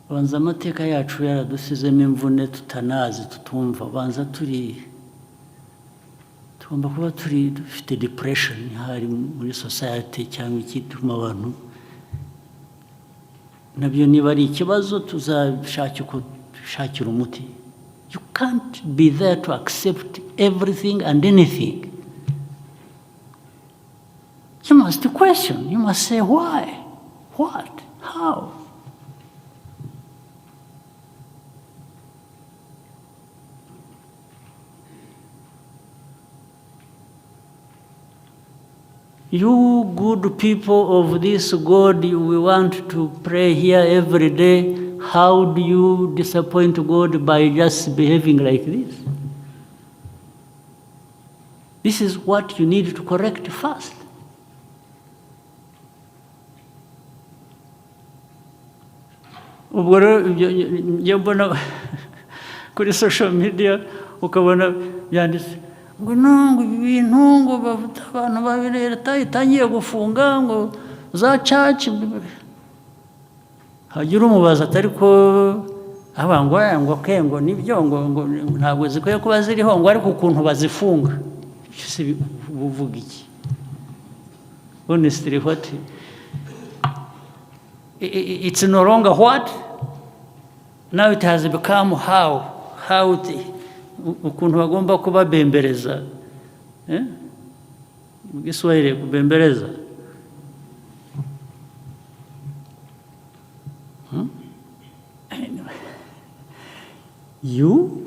Ubanza amateka yacu yaradusizemo imvune tutanazi, tutumva. Ubanza turi, tugomba kuba turi dufite depression hari muri society, cyangwa ikituma abantu nabyo niba ari ikibazo tuzashaka uko dushakira umuti. You can't be there to accept everything and anything. You must question, you must say why, what, how. You good people of this God, we want to pray here every day. How do you disappoint God by just behaving like this? This is what you need to correct first. Ubwo rero ibyo njya mbona kuri social media, ukabona byanditse ngo no, ngo ibi bintu ngo bavuta abantu ba leta itangiye gufunga ngo za church. Hagira umubaza atari ko aba ngo aya, ngo ke, ngo nibyo, ngo ntabwo zikwiye kuba ziriho, ngo ariko ukuntu bazifunga. Ibyo se buvuga iki? Honestly, what it's no longer what, now it has become how ukuntu bagomba kubabembereza, eh? Mu Giswahili kubembereza. Anyway. You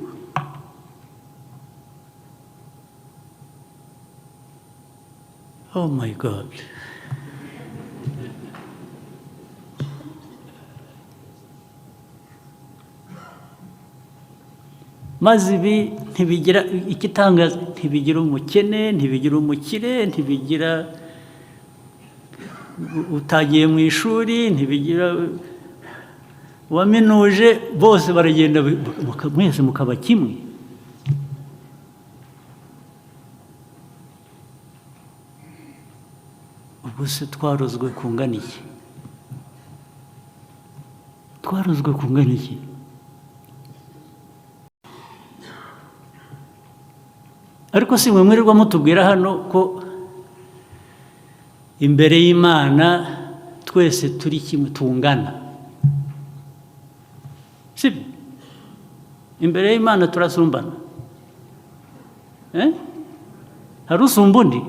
Oh my God. Maze ibi ntibigira igitangaza, ntibigira umukene, ntibigira umukire, ntibigira utagiye mu ishuri, ntibigira uwaminuje, bose baragenda, mwese mukaba kimwe. Ubwo se twarozwe kungana iki? Twarozwe kungana iki? Ariko si mwe mwirirwa mutubwira hano ko imbere y'Imana twese turi kimwe, tungana? Sibyo? Imbere y'Imana turasumbana, eh? Hari usumba undi?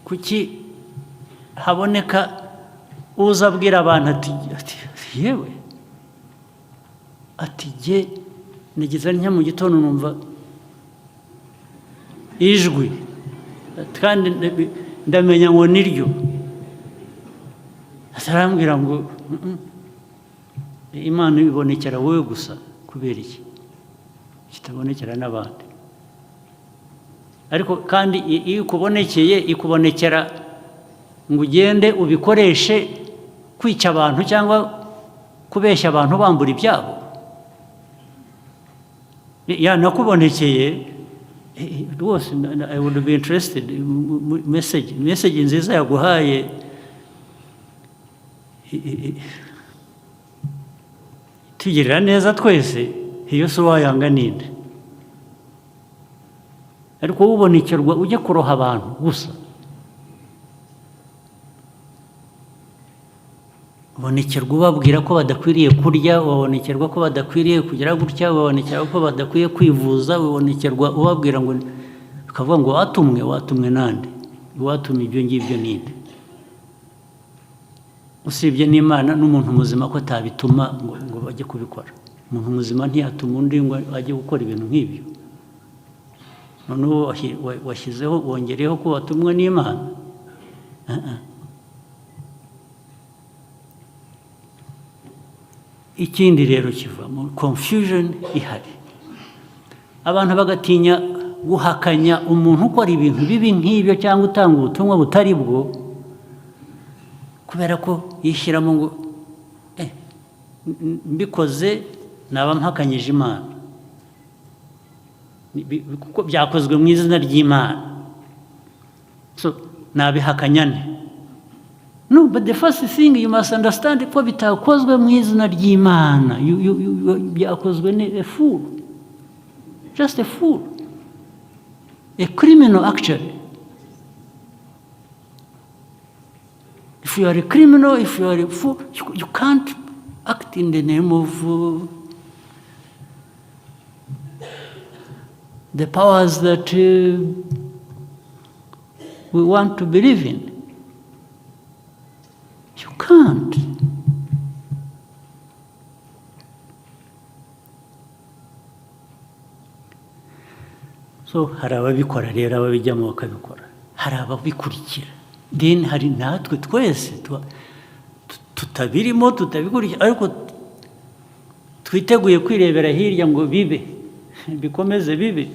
Kuki haboneka uza abwira abantu ati yewe, ati jye nigeze ntya mu gitondo numva ijwi, kandi ndamenya ngo niryo, atarambwira ngo Imana ibonekera wowe gusa, kubera iki kitabonekera n'abandi? Ariko kandi iyo ikubonekeye, ikubonekera ngo ugende ubikoreshe kwica abantu cyangwa kubeshya abantu bambura ibyabo? Yanakubonekeye rwose, I would be interested message nziza yaguhaye tugirira neza twese. Iyo si wayanga ninde? Ariko wowe ubonekerwa ujya kuroha abantu gusa, ubonekerwa ubabwira ko badakwiriye kurya, ubonekerwa ko badakwiriye kugira gutya, ubonekerwa ko badakwiye kwivuza, ubonekerwa ubabwira ngo, ukavuga ngo watumwe. Watumwe nande? Watumye ibyo ngibyo ninde, usibye n'Imana n'umuntu muzima ko atabituma ngo bajye kubikora? Umuntu muzima ntiyatuma undi ngo ajye gukora ibintu nk'ibyo. Noneho washyizeho, wongereyeho ko watumwe n'Imana. Ah, ah. Ikindi rero kiva mu confusion ihari, abantu bagatinya guhakanya umuntu ukora ibintu bibi nk'ibyo cyangwa utanga ubutumwa butari bwo, kubera ko yishyiramo ngo mbikoze naba mpakanyije Imana, kuko byakozwe mu izina ry'Imana. So Nabihakanya nte? No, but the first thing you must understand ko bitakozwe mu izina ry'Imana. Byakozwe ni a fool, just a fool, a criminal actually. If you are a criminal, if you are a fool, you can't act in the name of the powers that we want to believe in. You can't. So hari ababikora rero, ababijyamo bakabikora, hari ababikurikira, then hari natwe twese tutabirimo, tutabikurikira, ariko twiteguye kwirebera hirya ngo bibe, bikomeze bibe.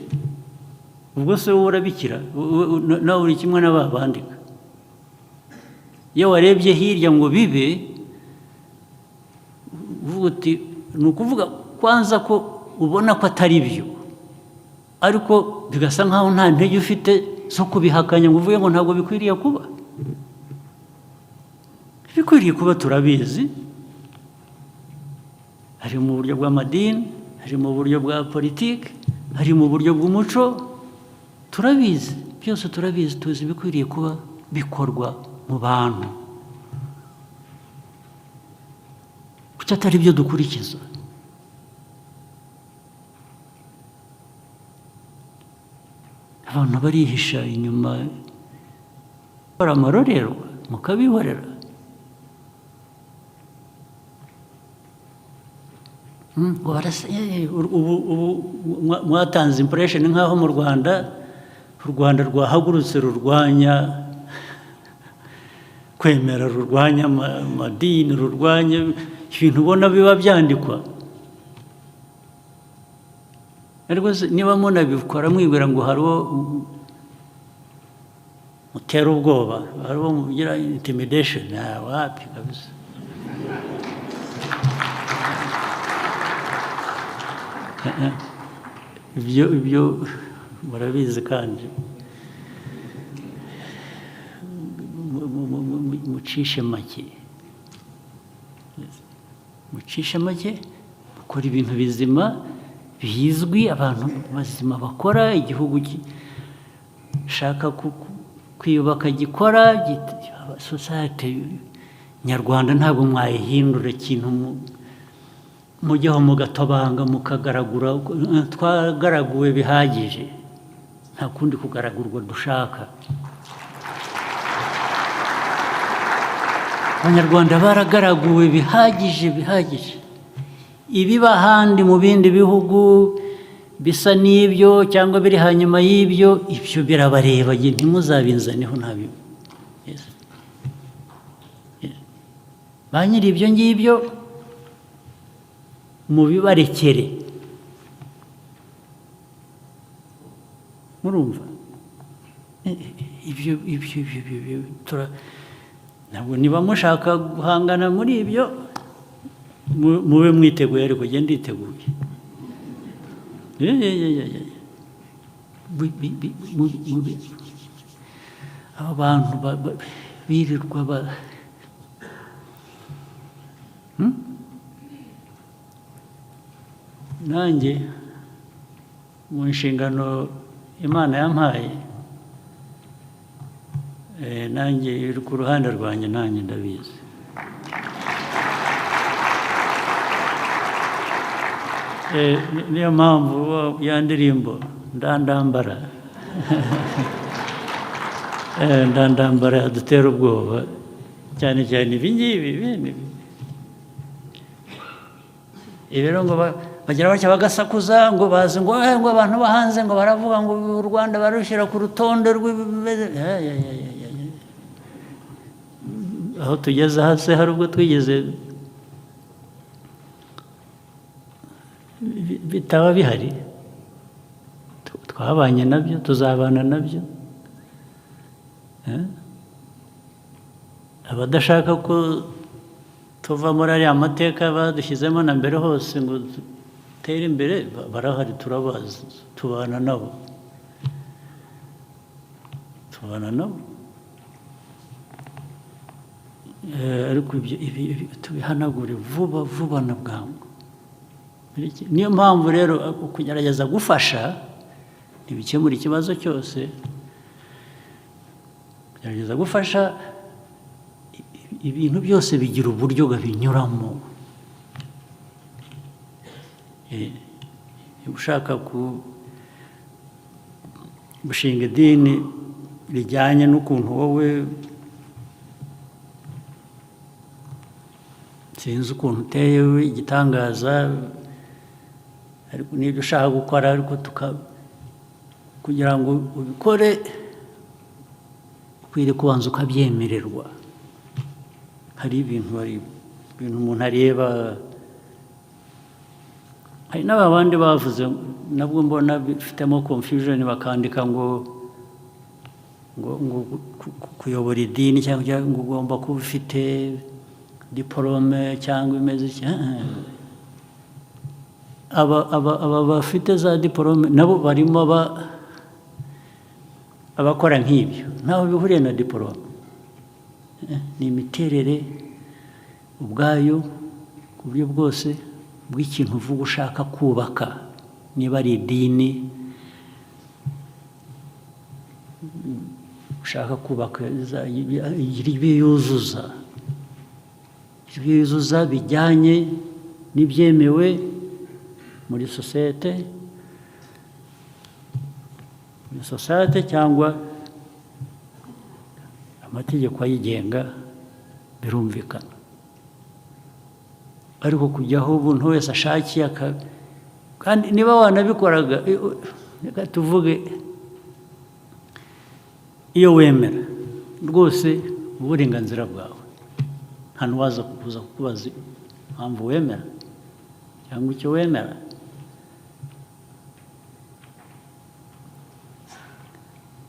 Ubwo se wowe urabikira? Nawe uri kimwe n'aba bandika. Iyo warebye hirya ngo bibe, uvuga uti ni ukuvuga kwanza ko ubona ko atari byo, ariko bigasa nkaho nta ntege ufite zo kubihakanya ngo uvuge ngo ntabwo bikwiriye kuba. Ibikwiriye kuba turabizi, hari mu buryo bw'amadini, hari mu buryo bwa politiki, hari mu buryo bw'umuco. Turabizi byose, turabizi, tuzi ibikwiriye kuba bikorwa mu bantu. Kuki atari byo dukurikiza? Abantu barihisha inyuma amarorerwa mukabihorera. Ngo ubu mwatanze impression nk'aho mu Rwanda, u Rwanda rwahagurutse rurwanya kwemera, rurwanya amadini, rurwanya ibintu ubona biba byandikwa. Ariko niba munabikora mwibwira ngo hari uwo mutera ubwoba, hari uwo mugira intimidation, wapi kabisa. Ibyo murabizi, kandi mucishe make, mucishe make, mukora ibintu bizima bizwi, abantu bazima bakora, igihugu gishaka kwiyubaka gikora. Society nyarwanda ntabwo mwayihindura ikintu mujyaho mugatobanga, mukagaragura. Twagaraguwe bihagije, nta kundi kugaragurwa dushaka. Abanyarwanda baragaraguwe bihagije, bihagije. Ibiba ahandi mu bindi bihugu bisa n'ibyo cyangwa biri hanyuma y'ibyo, ibyo birabareba, ntimuzabinzaneho ntabyo. Yes. Yes. Ba nyiri ibyo ngibyo mubibarekere. Murumva ibyo ntabwo niba mushaka guhangana muri ibyo, mube mwiteguye, ariko genda nditeguye. Aba bantu birirwa ba Nanjye mu nshingano Imana yampaye, nanjye iri ku ruhande rwanjye, nanjye ndabizi. Niyo mpamvu ya ndirimbo ndandambara, ndandambara yadutera ubwoba cyane cyane ibi ngibi bene ibi. Ibi rero ngo bagira batya bagasakuza ngo bazi ngo ngo abantu bo hanze ngo baravuga ngo u Rwanda barushyira ku rutonde rw'ibimeze. Aho tugeze hasi hari ubwo twigeze bitaba bihari? Twabanye nabyo, tuzabana nabyo. Abadashaka ko tuva muri ariya mateka badushyizemo na mbere hose ngo dutere imbere barahari, turabazi, tubana nabo, tubana nabo. Ariko ibyo ibi tubihanagure vuba vuba na bwangu. Niyo mpamvu rero kugerageza gufasha ntibikemura ikibazo cyose. Kugerageza gufasha, ibintu byose bigira uburyo babinyuramo. Ushaka gushinga idini rijyanye n'ukuntu wowe, sinzi ukuntu uteye igitangaza, ariko n'ibyo ushaka gukora, ariko kugira ngo ubikore ukwiriye kubanza ukabyemererwa. Hari ibintu umuntu areba. Hari n'aba bandi bavuze, nabwo mbona bifitemo confusion, bakandika ngo kuyobora idini cyangwa ngo ugomba kuba ufite diporome cyangwa imeze iki. Aba bafite za diporome nabo barimo abakora nk'ibyo, ntaho bihuriye na diporome. Ni imiterere ubwayo ku buryo bwose bw'ikintu uvuga ushaka kubaka, niba ari idini ushaka kubaka, igira ibyo yuzuza bijyanye n'ibyemewe muri sosiyete cyangwa amategeko ayigenga, birumvikana. Ariko kujyaho umuntu wese ashakiye, kandi niba wanabikoraga, reka tuvuge iyo wemera rwose, uburenganzira bwawe, nta n'uwaza kuza kukubaza impamvu wemera cyangwa icyo wemera.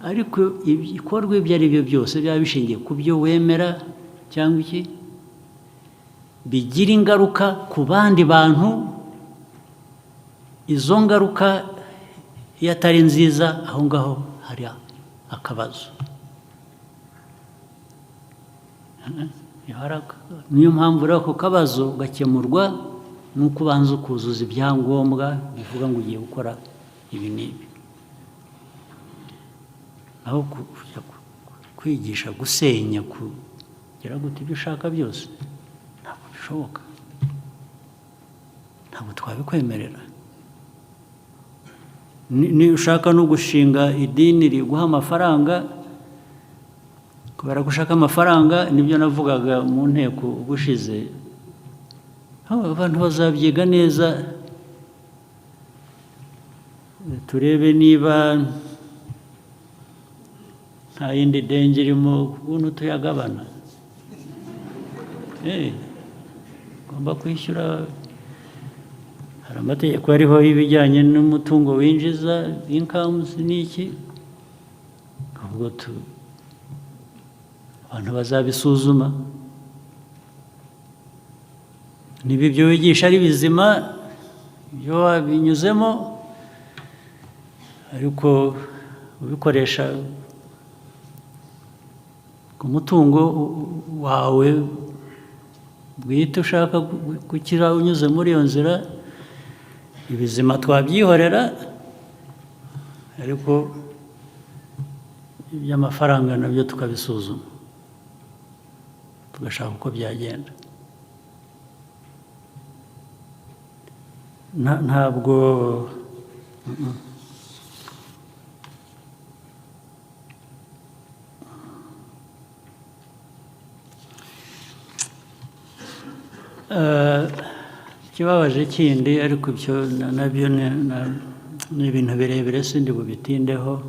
Ariko ibikorwa ibyo ari byo byose byaba bishingiye ku byo wemera cyangwa iki, bigira ingaruka ku bandi bantu. Izo ngaruka iyo atari nziza, aho ngaho hari akabazo. Niyo mpamvu rero ako kabazo gakemurwa nuko ubanza ukuzuza ibyangombwa bivuga ngo ugiye gukora ibi n'ibi, aho kujya kwigisha gusenya, kugera gute, ibyo ushaka byose, ntabwo bishoboka, ntabwo twabikwemerera. Niba ushaka no gushinga idini riguha amafaranga kubera ko ushaka amafaranga, nibyo navugaga mu nteko ubushize, abantu bazabyiga neza, turebe niba nta yindi danger irimo, ukuntu tuyagabana. Ugomba kwishyura. Hari amategeko ariho y'ibijyanye n'umutungo winjiza, incomes n'iki. Ubwo abantu bazabisuzuma, niba ibyo wigisha ari bizima, ibyo wabinyuzemo, ariko ubikoresha ku mutungo wawe bwite ushaka gukira unyuze muri iyo nzira, ibizima twabyihorera, ariko iby'amafaranga nabyo tukabisuzuma, tugashaka uko byagenda. Ntabwo. Ikibabaje kindi, ariko ibyo nabyo ni ibintu birebire, sindi bubitindeho.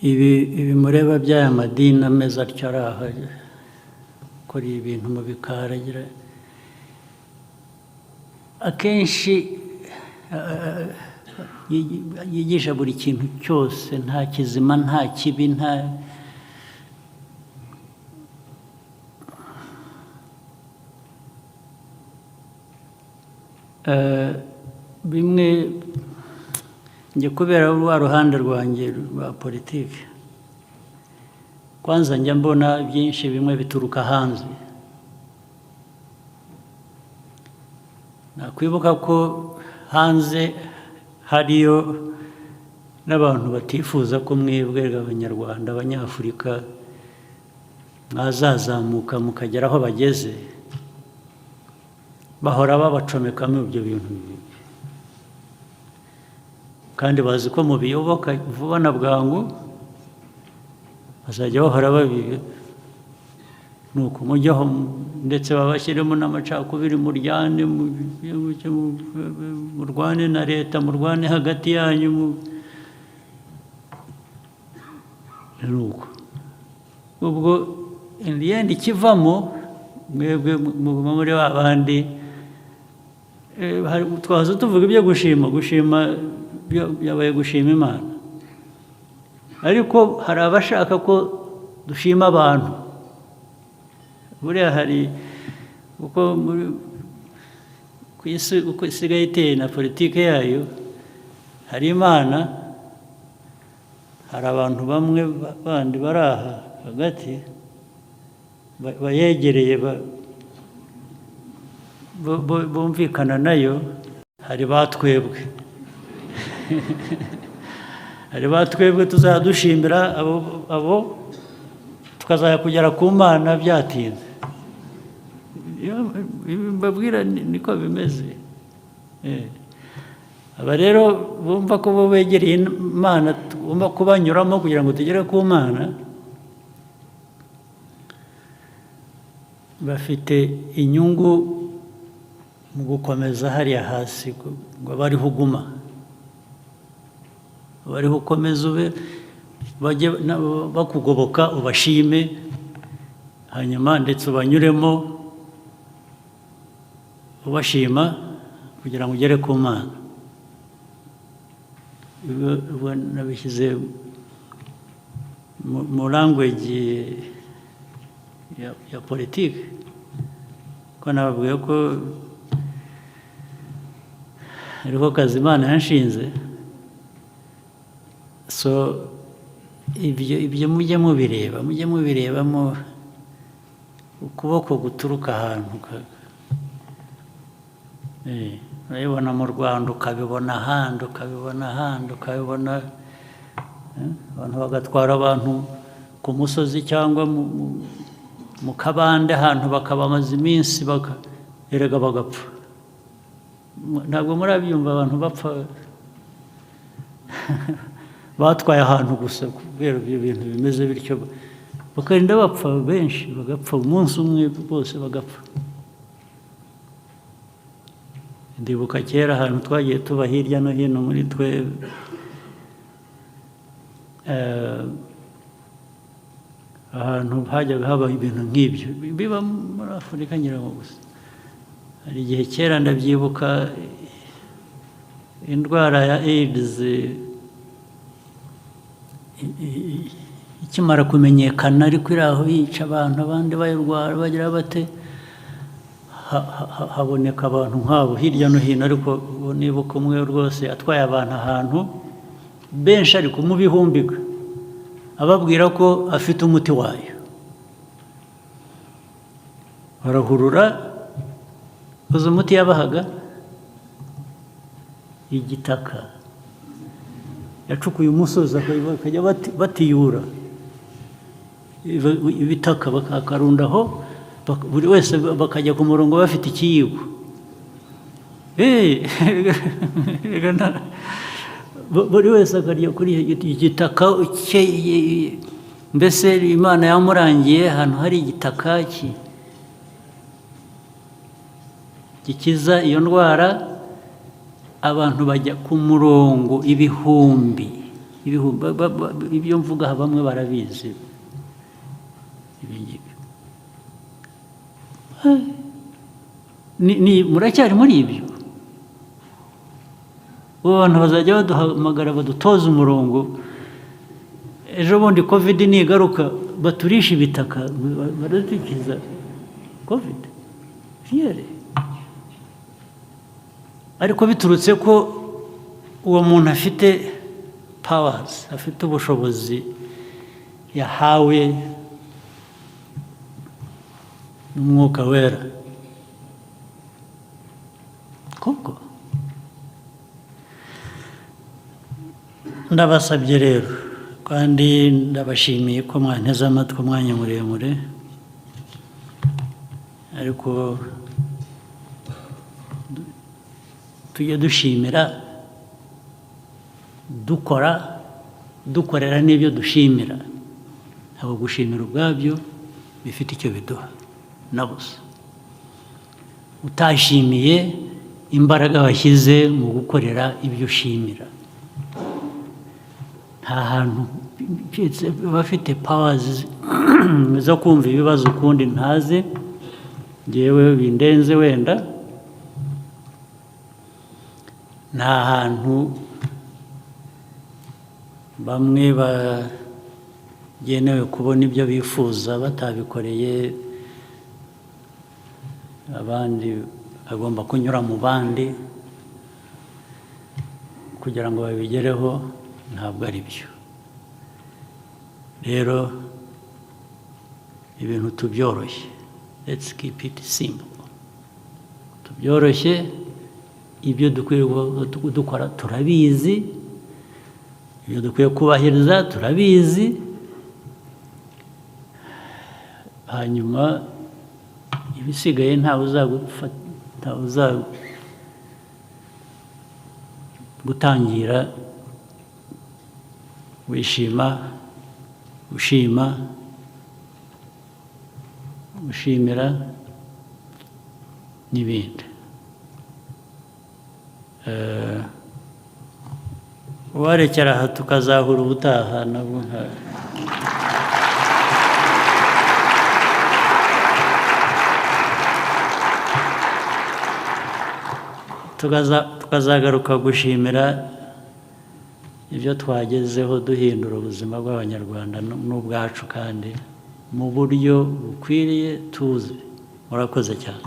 Ibi mureba by'aya madini ameze atyo, ari aha akora ibintu mu bikari, agira akenshi yigisha buri kintu cyose, nta kizima, nta kibi, nta bimwe. Njye kubera rwa ruhande rwanjye rwa politiki, Kwanza njya mbona byinshi bimwe bituruka hanze. Nakwibuka ko hanze hariyo n'abantu batifuza ko mwebwe Abanyarwanda, Abanyafurika, mwazazamuka mukagera aho bageze, bahora babacomekamo ibyo bintu bibi, kandi bazi ko mubiyoboka vuba na bwangu, bazajya bahora babibe. Nuko mujyaho, ndetse babashyiremo n'amacakubiri, muryane, murwane na leta, murwane hagati yanyu. Nuko ubwo in the end ikivamo, mwebwe muguma muri ba bandi. Twaza tuvuga ibyo gushima, gushima byabaye gushima Imana, ariko hari abashaka ko dushima abantu. Buriya hari uko muri ku isi uko isigaye iteye na politiki yayo, hari Imana, hari abantu bamwe bandi bari aha hagati bayegereye, bumvikana nayo, hari ba twebwe, hari ba twebwe tuzadushimira abo tukazajya kugera ku Mana byatinze. Ibi mbabwira niko bimeze. Aba rero bumva ko bo begereye Imana, tugomba kubanyuramo kugira ngo tugere ku Mana, bafite inyungu mu gukomeza hariya hasi ngo bariho uguma, bariho ukomeza ube, bajye bakugoboka ubashime, hanyuma ndetse ubanyuremo ubashima kugira ngo ugere ku Mana. Ubwo nabishyize mu language ya politiki, ko nababwiye ko hariho kazi Imana yanshinze. So ibyo mujye mubireba, mujye mubirebamo ukuboko guturuka ahantu urabibona mu Rwanda, ukabibona ahandi, ukabibona ahandi, ukabibona, abantu bagatwara abantu ku musozi cyangwa mu kabande ahantu, bakabamaza iminsi, erega bagapfa. Ntabwo murabyumva, abantu bapfa batwaye ahantu gusa kubera ibyo bintu bimeze bityo, bakarinda bapfa, benshi bagapfa umunsi umwe bose bagapfa. Ndibuka kera ahantu twagiye tuba hirya no hino muri twe, ahantu hajyaga haba ibintu nk'ibyo biba muri Afurika ngira ngo gusa. Hari igihe kera, ndabyibuka, indwara ya AIDS ikimara kumenyekana, ariko iri aho yica abantu, abandi bayirwara bagira bate, haboneka abantu nk'abo hirya no hino. Ariko ubu nibuka umwe rwose atwaye abantu ahantu benshi, ariko mu bihumbiga, ababwira ko afite umuti wayo, barahurura. Uzi umuti yabahaga? Igitaka. Yacukuye umusozi, bakajya batiyura ibitaka, bakakarundaho, buri wese bakajya ku murongo bafite ikiyiko. Reka buri wese akarya kuri icyo igitaka cye, mbese Imana yamurangiye ahantu hari igitaka gikiza iyo ndwara. Abantu bajya ku murongo ibihumbi ibihumbi. Ibyo mvuga aha bamwe barabizi ibi ngibi. Muracyari muri ibyo? Ubu abantu bazajya baduhamagara badutoze umurongo. Ejo bundi COVID nigaruka baturisha ibitaka, baradukiza COVID really? Ariko biturutse ko uwo muntu afite powers, afite ubushobozi. Yahawe n'Umwuka Wera koko. Ndabasabye rero kandi ndabashimiye ko mwanteze amatwi umwanya muremure, ariko tujye dushimira dukora, dukorera n'ibyo dushimira. Ntabwo gushimira ubwabyo bifite icyo biduha na busa utashimiye imbaraga washyize mu gukorera ibyo ushimira. Nta hantu bafite powers zo kumva ibibazo ukundi ntazi, ngewe bindenze wenda. Nta hantu bamwe bagenewe kubona ibyo bifuza batabikoreye, abandi bagomba kunyura mu bandi kugira ngo babigereho. Ntabwo ari byo. Rero ibintu tubyoroshye, let's keep it simple, tubyoroshye. Ibyo dukwiye dukora turabizi, ibyo dukwiye kubahiriza turabizi, hanyuma ibisigaye ntawe uzagutangira. Wishima, ushima, ushimira n'ibindi. Uwarekera aha tukazahura ubutaha nabwo nka tukazagaruka gushimira ibyo twagezeho duhindura ubuzima bw'Abanyarwanda n'ubwacu kandi mu buryo bukwiriye tuzi. Murakoze cyane.